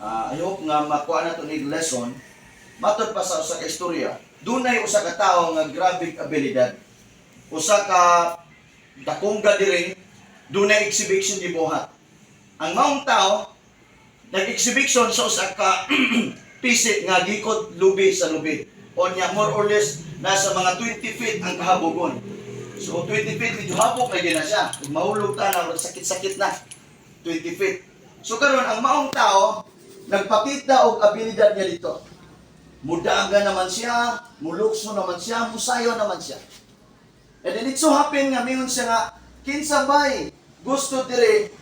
I hope nga makuha na to ni lesson. Matod pa sa usa ka istorya, dunay usa ka tawo nga grabe abilidad. Usa ka dakong gathering, dunay exhibition gibuhat. Ang maong tao nag-exhibition sa usa ka pisi nga gikot lubi sa lubi. Onya more or less nasa mga 20 feet ang kahabogon. So 20 feet, medyo habok lagi na siya. Kung mahulog ta na, sakit-sakit na. 20 feet. So karon, ang maong tao nagpakita og abilidad niya dito. Mudaga naman siya, mulukso naman siya, musayo naman siya. And then it so happen nga mingon siya nga, "Kinsa bay gusto dire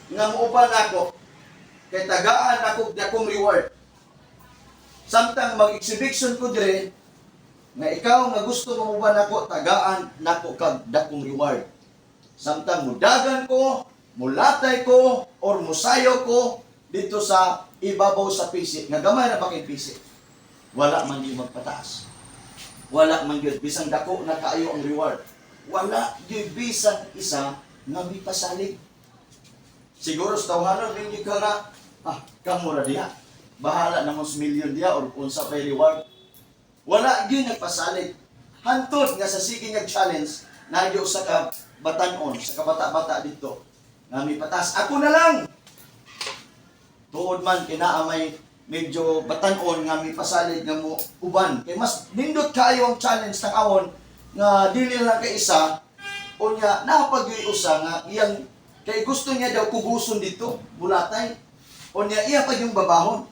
nga muuban ako kay tagaan ako dakong reward? Samtang mag-exhibition ko dire, nga ikaw nga gusto mo muban ako, tagaan nako kag dakong reward. Samtang mudagan ko, mulatay ko, or musayo ko dito sa ibabaw sa pisi," nga gamay na ba kay pisi. Wala man gyud magpataas. Wala man gyud, bisan dako na kaayo ang reward. Wala gyud bisan isa nga mipasalig. Siguro sa tawhanon ninyo ka nga, "Ah, kamo ra diha. Bahala na mo sa million diha or unsa pay reward." Wala gyud nagpasalig. Hantod nga sa sige nga challenge, nagyo sa ka batanon, sa kabata-bata dito, nga mipataas, "Ako na lang." Tuod man kinaa may medyo batanon nga mipasalig nga mo uban. Kay mas nindot kaayo ang challenge ng awon nga dili lang kay isa. Unya napagyoy usa nga iyang kay gusto niya daw kuguson dito mulatay, unya iya pa yung babahon.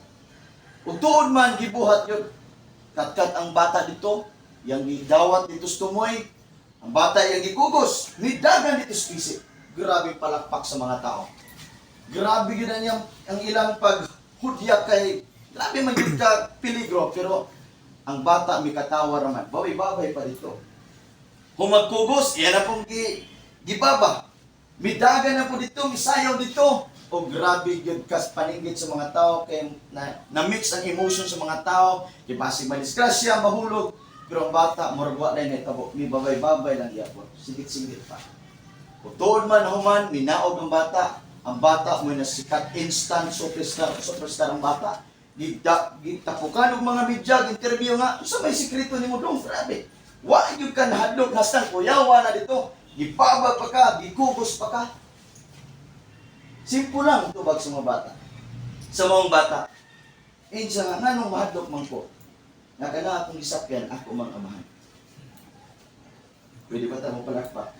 Ug tuod man gibuhat yun, katkat ang bata dito, yang gidawat dito sa tumoy ang bata, yang gikugos, midagan dito sa pisi. Grabe palakpak sa mga tao. Grabe gyud ang ang ilang paghudya kay grabe man gyud ka peligro, pero ang bata mikatawa raman, babay-babay pa dito. Humagkugos, iyan na pong gibaba. Midagan na po dito, misayaw dito. O grabe gyud kas paninggit sa mga tao kay na mix ang emotion sa mga tao, kay basig madisgrasya, mahulog. Pero ang bata, murag wa na nahitabo, mi babay-babay lang gyapon, sigit-sigit pa. Kung tuod man human, minaog ang bata. Ang bata mo nasikat, instant superstar, superstar ang bata. Gita, gitapukan og mga media, interview nga, "Sa may sikreto nimo dong, grabe. Wa gyud ka nahadlok hastang kuyawa na dito. Gibaba pa ka, gikugos pa ka." Simple lang tubag sa mga bata. Sa mga bata. Eh, siya nga, "Nganong mahadlok man ko? Nga kana akong gisakyan, ako mang amahan." Pwede ba tayo palakpak?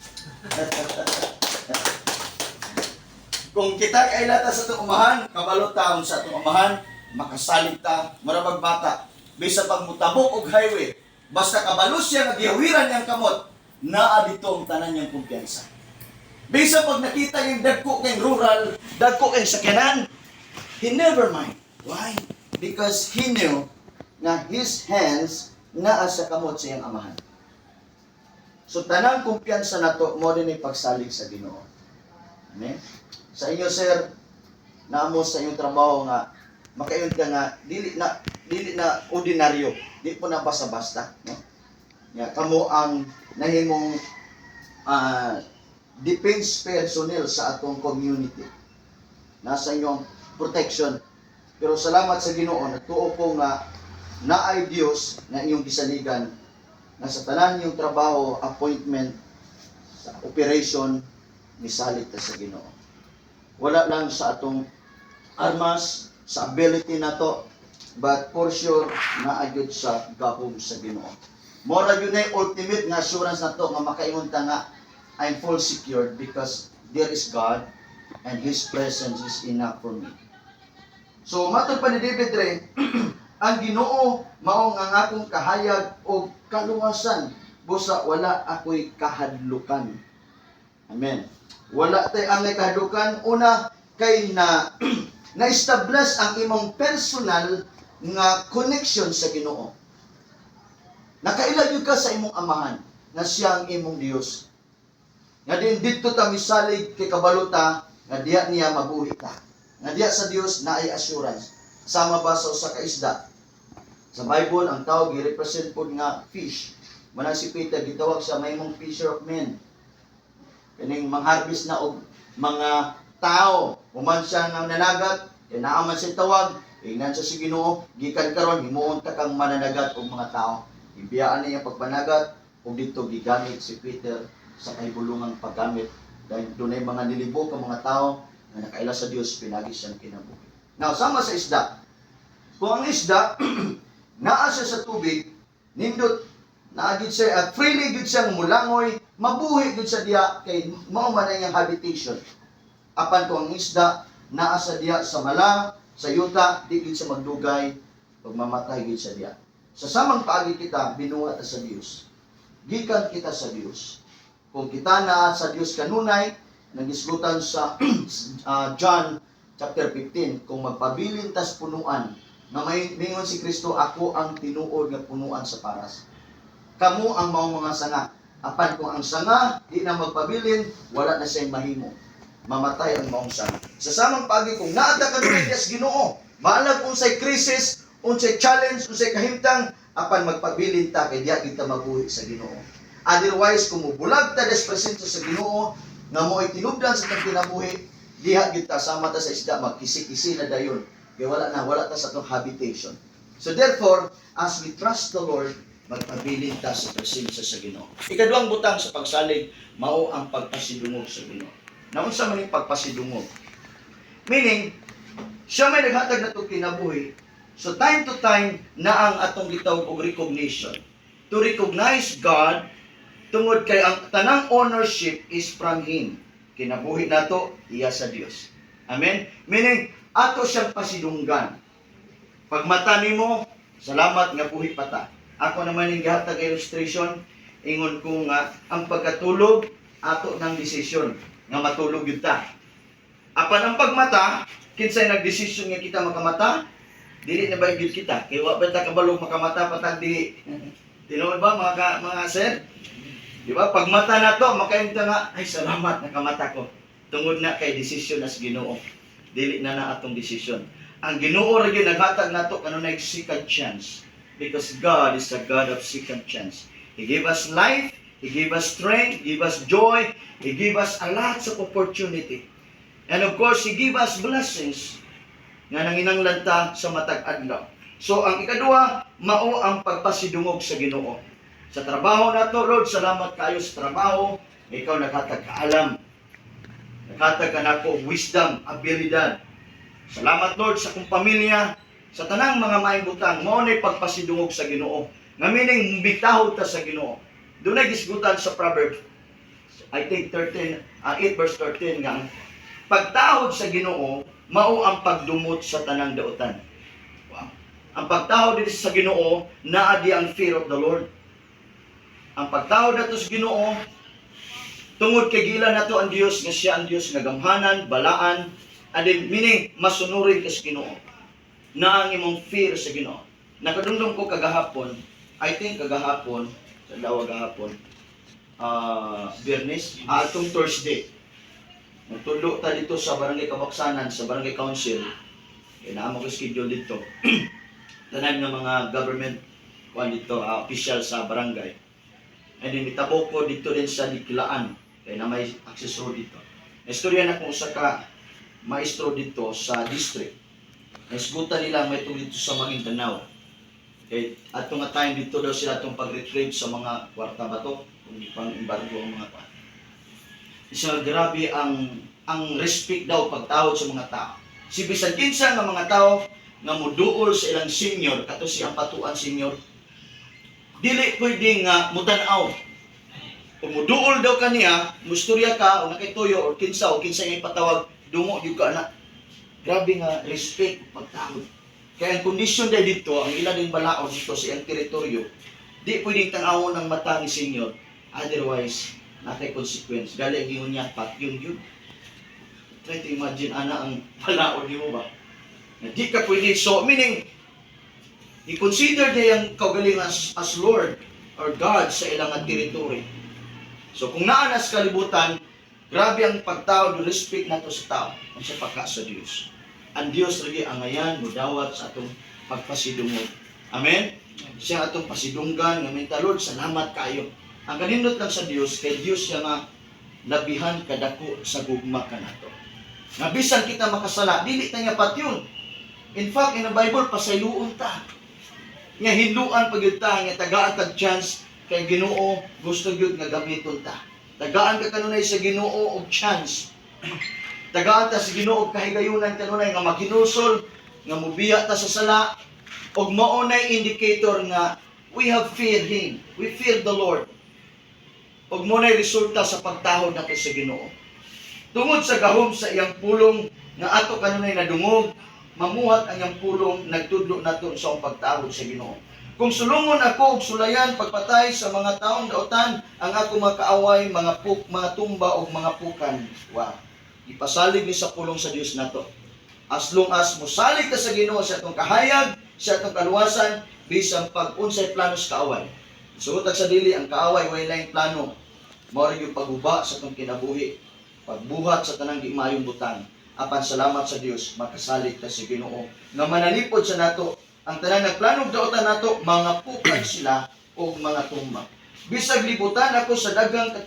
Kung kita kailata sa itong amahan, kabalo taon sa itong amahan, makasalig ta, marabag bata. Bisa pag mutabok og highway, basta kabalo siya nga gihawiran niyang kamot, naa dito ang tanan niyang kumpiyansa. Bisa pag nakita yung dagko kay rural, dagko kay sakyanan, he never mind. Why? Because he knew na his hands naa sa kamot sa iyang amahan. So tanang kumpiyansa nato mo din pagsalig sa Ginoo. Amen. Sa inyo, sir, naamo sa inyong trabaho nga makaingon ka nga dili na ordinaryo, di po na basta-basta, no? Nga kamo ang nahimong defense personnel sa atong community. Nasa inyong protection. Pero salamat sa Ginoo, nagtuo ko nga naay Dios nga inyong gisaligan nga sa tanan yung trabaho, appointment, sa operation, misalig ta sa Ginoo. Wala lang sa atong armas, sa ability nato, but for sure naa gyud sa gahom sa Ginoo. Mora yun na yung ultimate nga assurance nato nga makaingon ta nga I'm full secured because there is God and His presence is enough for me. So matod pa ni David re, ang Ginoo mao nga akong kahayag og kaluwasan, busa wala ako'y kahadlukan. Amen. Wala tay ang kahadlukan. Una kay na na-establish ang imong personal nga connection sa Ginoo. Nakaila gyud ka sa imong amahan nga siya ang imong Dios. Nga din didto ta misalig kay kabalo ta nga diya niya mabuhi ta. Nga diya sa Dios naay assurance. Sama ba sa usa ka isda? Sa Bible, ang tao gi-represent pod nga fish. Manang si Peter gitawag sa mahimong fisher of men. Kaning mangharvest na og mga tao. Human siya nga nanagat, Kay naa man siya tawag, ingnan siya sa Ginoo, "Gikan karon himuon ta kang mananagat og mga tao." Ibiyaan niya pagpanagat ug didto gigamit si Peter sa kahibulungang paggamit dahil dunay mga nilibok ang mga tao nga nakaila sa Dios pinagi siyang kinabuhi. Now, sama sa isda. Kung ang isda naa siya sa tubig, nindot naa gid siya at freely gid siyang mulangoy, mabuhi gid sa diya kay mao man ang iyang habitation. Apan kung ang isda naa sa diya sa mala, sa yuta, di gid siya magdugay, pag mamatay gid sa diya. Sa samang paagi kita, binuhat ta sa Dios. Gikan kita sa Dios. Kung kita naa sa Dios kanunay, nagisgutan sa John chapter 15, kung magpabilin tas punuan, nga may mingon si Kristo, "Ako ang tinuod nga punuan sa paras. Kamo ang maong mga sanga." Apan kung ang sanga di na magpabilin, wala na siyang mahimo. Mamatay ang maong sanga. Sa samang paagi, kung naa ta kanunay sa Ginoo, maalag unsay crisis, unsay challenge, unsay kahimtang, apan magpabilin ta kay diya kita mabuhi sa Ginoo. Otherwise, kung mubulag ta des presensya sa Ginoo, nga mo'y tinubdan sa atong kinabuhi, diha kita sama ta sa isda, magkisi-kisi na dayon. Kay wala na, wala ta sa atong habitation. So therefore, as we trust the Lord, magpabilin ta sa presensya sa Ginoo. Ikaduhang butang sa pagsalig, mao ang pagpasidungog sa Ginoo. Naunsa man yung pagpasidungog? Meaning, siya may naghatag na itong kinabuhi. So time to time na ang atong gitawag og recognition. To recognize God tungod kay ang tanang ownership is from Him. Kinabuhi nato iya sa Dios. Amen? Meaning, ato siyang pasidunggan. Pagmata nimo, salamat nga buhi pa ta. Ako naman yung gihatag illustration, ingon ko nga ang pagkatulog ato ng desisyon nga matulog yun ta. Apan ang pagmata, kinsay nagdesisyon nga kita makamata? Dili na ba gyud kita? Kay wa ba ta kabalo makamata patag di. Tinuod ba mga sir? Di ba? Pagmata na to, makainta nga, "Ay, salamat nakamata ko." Tungod na kay desisyon nas Ginoo. Dili na na atong desisyon. Ang Ginoo ra gyud naghatag nato kanunay second chance because God is a God of second chance. He gave us life, He gave us strength, He gave us joy, He gave us a lot of opportunity. And of course, He gave us blessings nga nanginanglan ta sa matag adlaw. So ang ikaduha, mao ang pagpasidungog sa Ginoo. Sa trabaho nato, Lord, salamat kayo sa trabaho. Ikaw naghatag kaalam. Naghatag ka nako og wisdom, abilidad. Salamat, Lord, sa akong pamilya, sa tanang mga maayong butang, mao nay pagpasidungog sa Ginoo. Nga meaning bitahod ta sa Ginoo. Dunay gisgutan sa Proverbs, I think 13, 8 verse 13 nga ang pagtahod sa Ginoo mao ang pagdumot sa tanang dautan. Wow. Ang pagtahod dito sa Ginoo, naa di ang fear of the Lord. Ang pagtahod nato sa Ginoo tungod kay gila nato ang Dios nga siya ang Dios nga gamhanan, balaan, and then, meaning masunurin ka sa Ginoo. Na ang imong fear sa Ginoo. Nakadungdong ko kagahapon, I think kagahapon, sa dawa gahapon, Biyernes, atong Thursday. Nagtulo ta dito sa Barangay Kabaksanan, sa Barangay Council. Kaya naa mo ko schedule dito. Tanan nga mga government kuan dito, official sa barangay. And then itabok ko dito din sa Dikilaan. Kaya na may access road dito. Istorya na kung usa ka maestro dito sa district. Naisgutan nila may tungod dito sa Maguindanao. Kay ato nga time dito daw sila atong pag-retrieve sa mga kwarta ba to kung pang embargo ang mga kwarta. Isa grabe ang respect daw pagtawod sa mga tao. Si bisan kinsa nga mga tao nga muduol sa ilang senior kato si ang patuan senior, dili pwede nga mutan-aw. Kung muduol daw kaniya, mustorya ka o nakituyo or kinsa o kinsa nga ipatawag, dungo gyud ka na. Grabe nga respect pagtawod. Kaya ang kondisyon dahil dito, ang ilan din balaod dito sa iyang teritoryo, di pwedeng tangawon ng mata ni senior. Otherwise, natay consequence. Gali ang ingon niya, patyon yun. Try to imagine, ana ang balaod nimo ba? Na di ka pwede. So, meaning, i-consider niya yung kaugaling as Lord or God sa ilang territory. So, kung naa na sa kalibutan, grabe ang pagtawod, respect nato sa tao, ang sa pagka sa Dios. Ang Dios lagi ang ngayan mudawat sa atong pagpasidungog. Amen? Siya atong pasidunggan nga minta, "Lord, salamat kayo." Ang kanindot lang sa Dios kay Dios siya nga labihan kadako sa gugma kanato. Nga bisan kita makasala, dili ta niya patyon. In fact, in the Bible, pasayloon ta. Nga hinluan pa gyud ta, nga tagaan tag chance kay Ginoo, gusto gyud nga gamiton ta. Tagaan ka kanunay sa Ginoo og chance. Tagaan ta sa Ginoo og kahigayunan kanunay nga maghinulsol, nga mubiya ta sa sala, og mao nay indicator nga we have fear Him. We fear the Lord. Og mao nay resulta sa pagtahod nato sa Ginoo. Tungod sa gahom sa iyang pulong nga ato kanunay nadungog, mamuhat ang iyang pulong nagtudlo nato sa ang pagtahod sa Ginoo. Kung sulungon ako og sulayan pagpatay sa mga taong dautan, ang ako mga kaaway, mga tumba og mga pukan. Wow. Ipasalig ni sa pulong sa Dios nato. As long as mosalig ta sa Ginoo sa atong kahayag, sa atong kaluwasan, bisan pag unsay plano sa kaaway. Sugot sa dili, ang kaaway way laing plano. Mao yung pagguba sa atong kinabuhi, pagbuhat sa tanang di maayong butang. Apan salamat sa Dios, makasalig ta sa Ginoo nga manalipod sa nato. Ang tanan nagplanog dautan nato, mga pukan sila og mga tumba. Bisag libutan ako sa daghang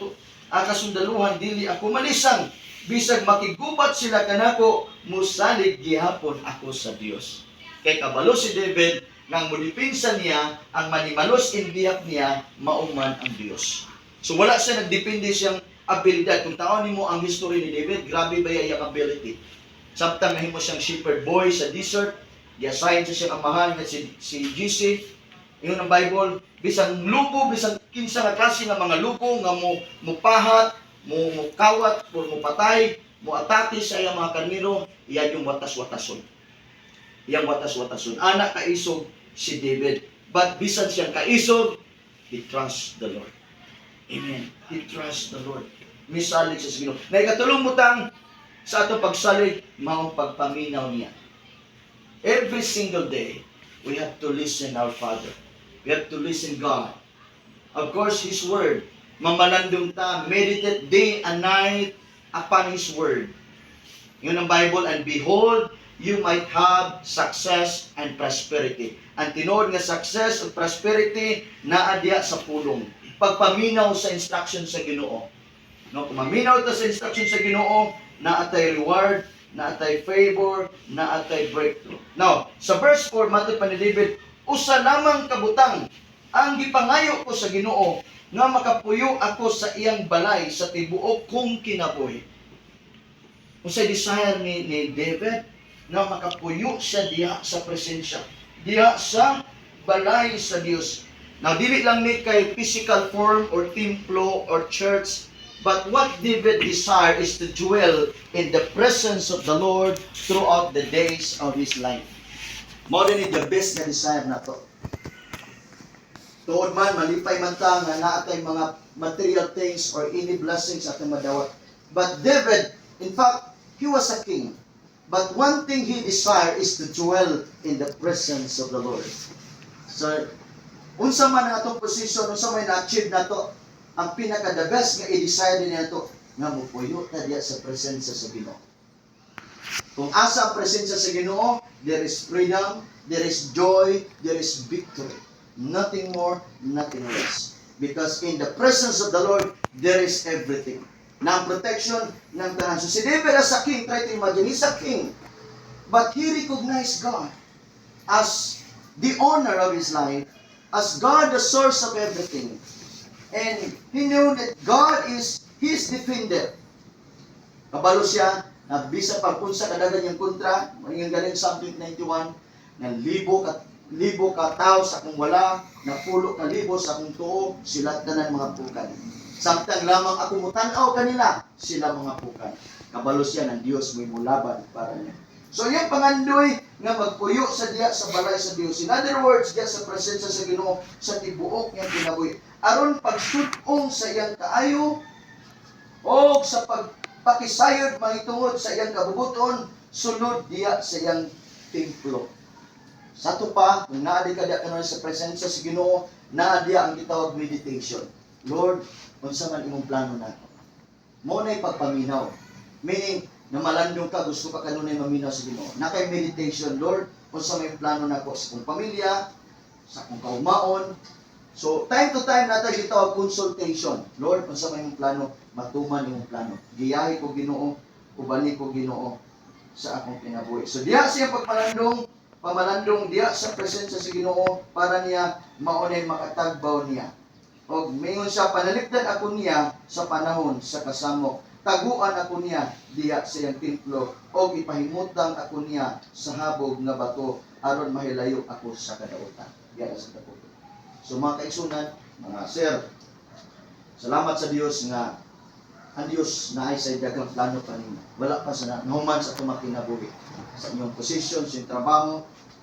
kasundaluhan, dili ako malisang. Bisag makigubat sila kanako, musalig gihapon ako sa Dios. Kay kabalo si David nang modipinsa niya, ang manimalos in behalf niya, mao man ang Dios. So wala siya nagdepende siyang abilidad. Kung tan-awon nimo ang history ni David, grabe ba iyang ability. Samtang nahimo siyang shepherd boy sa desert, gi-assign siya siyang amahan nga si Jesse. Ingon ang Bible, bisan lubo, bisan kinsa nga klase nga mga lubo nga mo mupahat, mo mukawat, or mupatay, mo atake sa iyang mga karniro, iya yung watas-watason. Iyang watas-watason. Ana kaisog si David. But bisan siyang kaisog, he trusts the Lord. Amen. He trusts the Lord. Misalig siya sa Ginoo. Na ikatulong butang sa atong pagsalig, maong pagpaminaw niya. Every single day, we have to listen our Father. We have to listen God. Of course, His Word. Mamalandong ta, meditate day and night upon His Word. Yun ang Bible, "And behold, you might have success and prosperity." Ang tinuod nga success and prosperity naa diya sa pulong. Pagpaminaw sa instruction sa Ginoo. No, kung maminaw ta sa instruction sa Ginoo, naa tay reward, naa tay favor, naa tay breakthrough. Now, sa verse 4, matod pa ni David, "Usa lamang kabutang ang gipangayo ko sa Ginoo, nga makapuyo ako sa iyang balay sa tibuok kong kinabuhi." Unsay desire ni David? Na makapuyo siya diha sa presensya, diha sa balay sa Dios. Now, dili lang ni kay physical form or templo or church, but what David desire is to dwell in the presence of the Lord throughout the days of his life. Mao ni the best na desire nato. Tuod man, malipay man ta nga naa tay mga material things or any blessings atong madawat. But David, in fact, he was a king. But one thing he desired is to dwell in the presence of the Lord. So, unsa man ang atong position, unsa may na-achieve nato, ang pinaka the best nga i-desire din nato nga mupuyo ta diya sa presensya sa Ginoo. Kung asa ang presensya sa Ginoo, there is freedom, there is joy, there is victory. Nothing more, nothing less. Because in the presence of the Lord, there is everything. Ng protection ng tanan. So si David as a king, try to imagine, he's a king. But he recognized God as the owner of his life, as God the source of everything. And he knew that God is his defender. Kabalo siya na bisa pag unsa kadaghan niyang kontra, maingon ganin Psalm 91, nga libo ka tao sa akong wala, na pulo ka libo sa akong tuo, sila tanan mga pukan. Samtang lamang ako mutan-aw kanila, sila mga pukan. Kabalo siya ng Dios may mulaban para niya. So iyang pangandoy nga magpuyo sa diya sa balay sa Dios. In other words, diya sa presensya sa Ginoo sa tibuok niyang kinabuhi. Aron pagsud-ong sa iyang kaayo o sa pagpakisayod mahitungod sa iyang kabubuton sulod diya sa iyang templo. Sa ato pa, kung naa di ka diya kanon sa presensya sa Ginoo, naa diya ang gitawag meditation. Lord, unsa man imong plano nato? Mao na'y pagpaminaw. Meaning, na malandong ka, gusto ka kanunay maminaw sa Ginoo. Na kay meditation, Lord, unsa may plano nako sa akong pamilya, sa akong kaumaon. So, time to time naa tay gitawag consultation. Lord, unsa may imong plano, matuman imong plano. Giyahi ko, Ginoo, Ubani ko, Ginoo, sa akong kinabuhi. So diha siya pagpalandong, pamalandong diha sa presensya sa Ginoo para niya maunay makatagbaw niya. Og mingon siya, "Panalipdan ako niya sa panahon sa kasamok. Taguan ako niya diha sa iyang templo og ipahimutang ako niya sa habog nga bato aron mahilayo ako sa kadautan." Diha sa daputo. So mga kaigsunan, mga sir, salamat sa Dios nga ang Dios naay sa daghang plano pa ninyo. Wala pa sa nahuman sa atong kinabuhi. Sa inyong posisyon, sa inyong trabaho,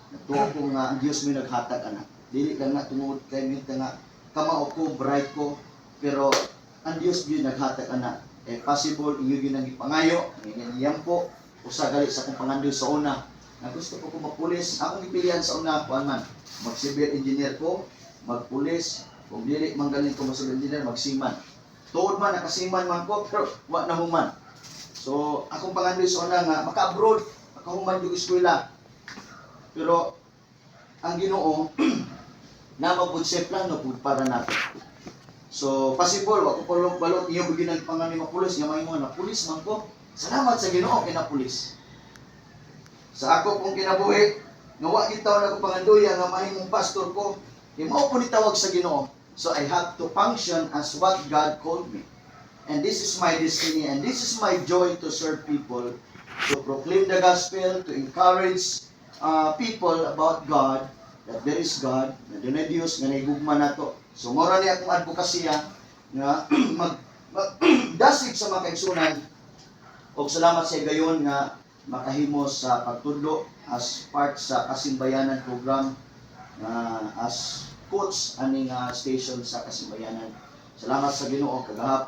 nagtuo ko nga ang Dios may naghatag ana. Dili lang na tungod kay minta nga kamao ko, bright ko, pero ang Dios gyud naghatag ana. Eh possible inyo gyud ang gipangayo, inyo giyampo, usa gali sa akong pangandoy sa una na gusto ko mapulis. Akong gipilian sa una kuan man, mag civil engineer ko, magpulis, kung dili man galing ko mag civil engineer, magseaman. Tuod man, nakaseaman man ko, pero wa na human. So, akong pangandoy sa una nga, maka-abroad, makahuman yung eskwela. Pero, ang Ginoo, naa man pud siya plano pud para nato. So, possible, wa ko palong balot, iyo bigyan ng pangandoy mapulis, nga mahimo na pulis man ko. Salamat sa Ginoo kay napulis. Sa ako pong kinabuhi, nga wa gid taon ako pangandoya nga mahimong pastor ko, kay mao po ni tawag sa Ginoo. So I have to function as what God called me. And this is my destiny and this is my joy to serve people, to proclaim the gospel, to encourage people about God, that there is God, na dunay Dios nga nahigugma nato. So mao ni akong advokasya nga mag dasig sa mga kaigsunan og salamat sa gayon nga makahimo sa pagtudlo as part sa Kasimbayanan program nga as coach ani nga station sa Kasimbayanan. Salamat sa Ginoo kagahapon.